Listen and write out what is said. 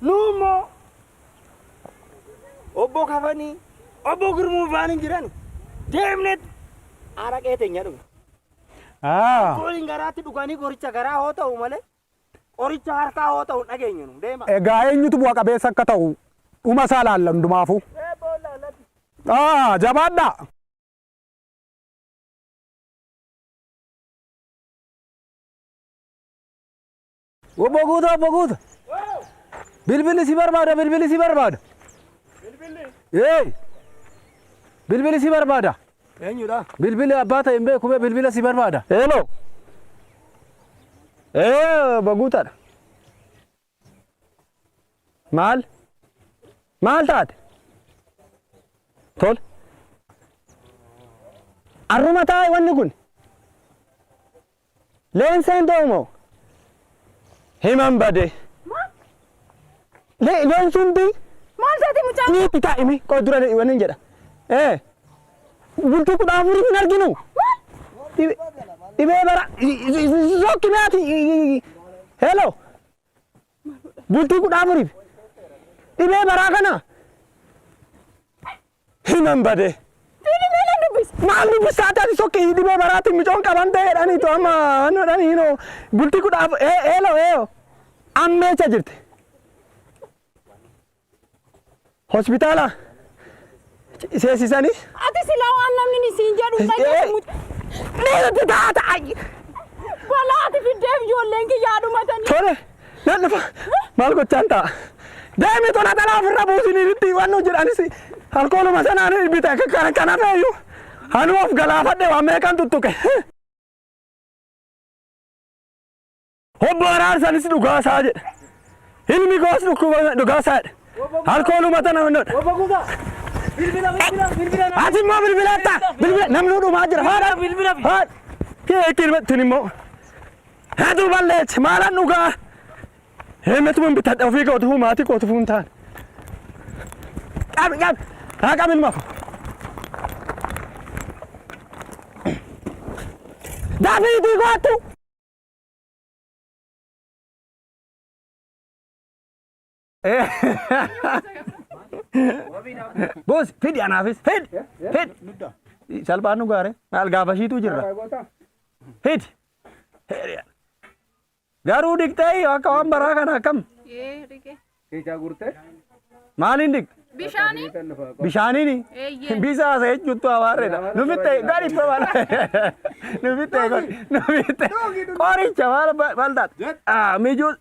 Nu immoo obbo Kafanii, obbo Girmuu faan hin jiran deemneet araqee teenya dhugna. Alkooliin garaatti dhuganii qoricha garaa hoo ta'u malee qoricha harkaa hoo ta'u hin dhageenye nu deema. Egaa eenyutu bu'a qabeessa akka ta'u dhuma isaa laalla hundumaafuu. Jabaadhaa! Obbo Guutaa, Obbo Guuta. Bilbilli si barbaada, bilbilli si barbaada. Ee. Bilbilli si barbaada. Eenyudha? Bilbilli abbaa ta'e hin beeku bee bilbila si barbaada. Hello. Ee, obbo Guutaadha. Maal? Maal taate? Tole. Arruma taa'e wanni kun. Leenseen ta'u moo? Himan bade. Leensuun bi. Maal taate mucaan? Niitti taa'imi qoo dura wanni hin jedha. Ee. Bultii 14 hin arginu. Dhibee bara sokki naati. Hello. Bultii 14f dhibee baraa kana himan bade. Maal dubbistaa ati sokki dhibee baraatiin micoon qabamtee jedhaniitu amma wanni jedhanii hinoo bultii 14 hello eeyo ammeecha jirti. Hospitaala seensisanii. Ati silaa waan namni siin jedhu hin dhageessu mucaa. Dhiirri taata ayyi. Balaa ati fiddeef ijoolleen kiyyaa dhumatanii. Tole nan dhufa maal gochaan ta'a. Deemi tola xalaa ofirra buusiniitti waan nu jedhanis alkooluma sanaan bita kana kana feeyyuu anuu of galaafadhe waan meeqan tuttuqe. Obbo Araarsanis dhugaa isaa jedhe. Ilmi koos dhukkuba dhugaa isaa jedhe. Alkooluma tana wannoodha. Obbo Guutaa. Bilbila, bilbila, bilbila. Ati immoo bilbilatta. Bilbila namni dhumaa jira. Haadha. Bilbila. Haadha. Keekiin tun immoo. Haatu balleechi maalan dhugaa. Heemetuma bitadha ofii kootu maatii kootu fuun taane. Qabi qabi. Haa qabi ilma koo. Dafiitii kootu. Boos fidi anaafis fidi fidi salphaan nu gaare maal gaafashiitu jirra fidi garuu dhiqxee akka waan baraa kana akkam Ee, dhiqe. Keessaa guurtee? Maaliin dhiqxe? Bishaaniin? Bishaaniini? Eeyyee. Bisa jechuuttu abaarreedha. Nu fixxe gadi maal nu fixxe nu fixxe qoricha maal maal taate? Ah mijuu.